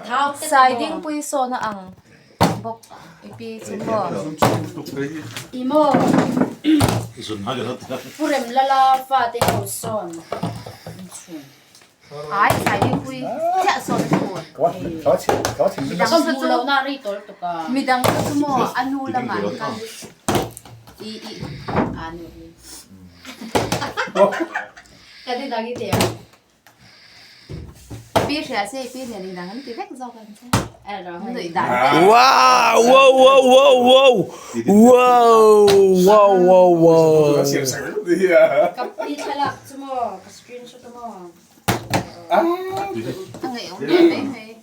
Saidingpui sawn a ang bawk i pi chu maw. I maw Pu Remlala fate ho sawn an chhun. Ai Saidingpui chiah sawn a chhun. Midang Ka kha hmuh chu lohna a rei tawl tuk a. Midang kha chu maw a nu lamah an kal I i a nu hi. Ka ti dang i ti ang. Pi hria se pi nen inang an ti vek zawk ang che. Nuih dan Wow wow wow wow wow wow wow wow wow. Ka pi thlalak chu maw ka screenshot a maw. A ngaihawm hle mai hei.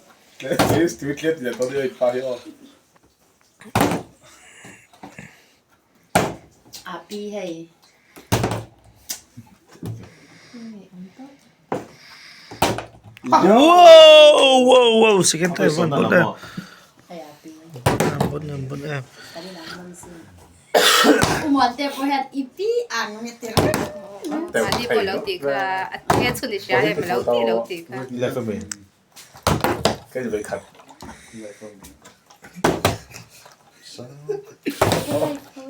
A pi hei. Wow wow wow second time bon bon em. Hei a pi. Bon em bon em. Kan in ang man si. Umuan te pawh hian i pi ang nge ti reng. Mahni pawh lo tih kha a nge chhun i hria em lo ti lo tih kha.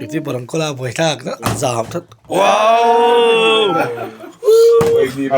Iti parang kola buai thlak a zam that wow I pi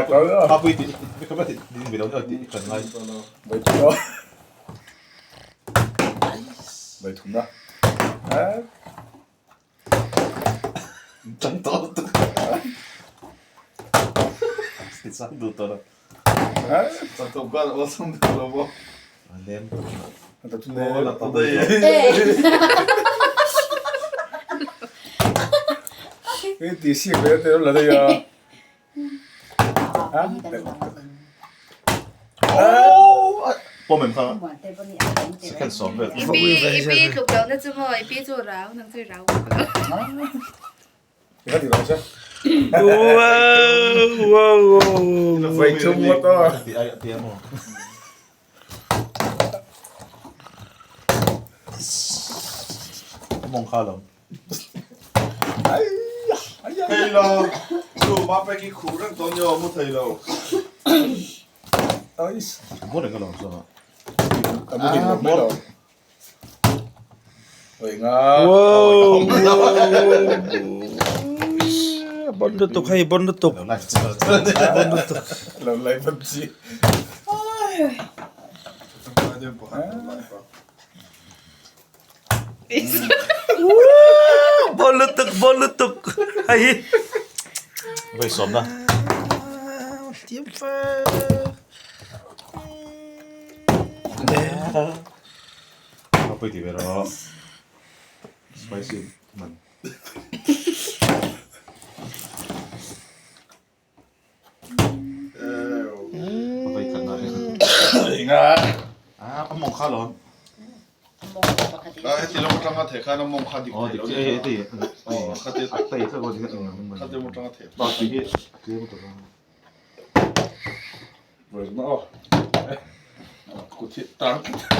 i pi tluk lohna chu maw i pi chu rau nang chu i rau bawk lo. Bon lutuk hei bon lutuk bon lutuk. Bon lutuk bon lutuk hei.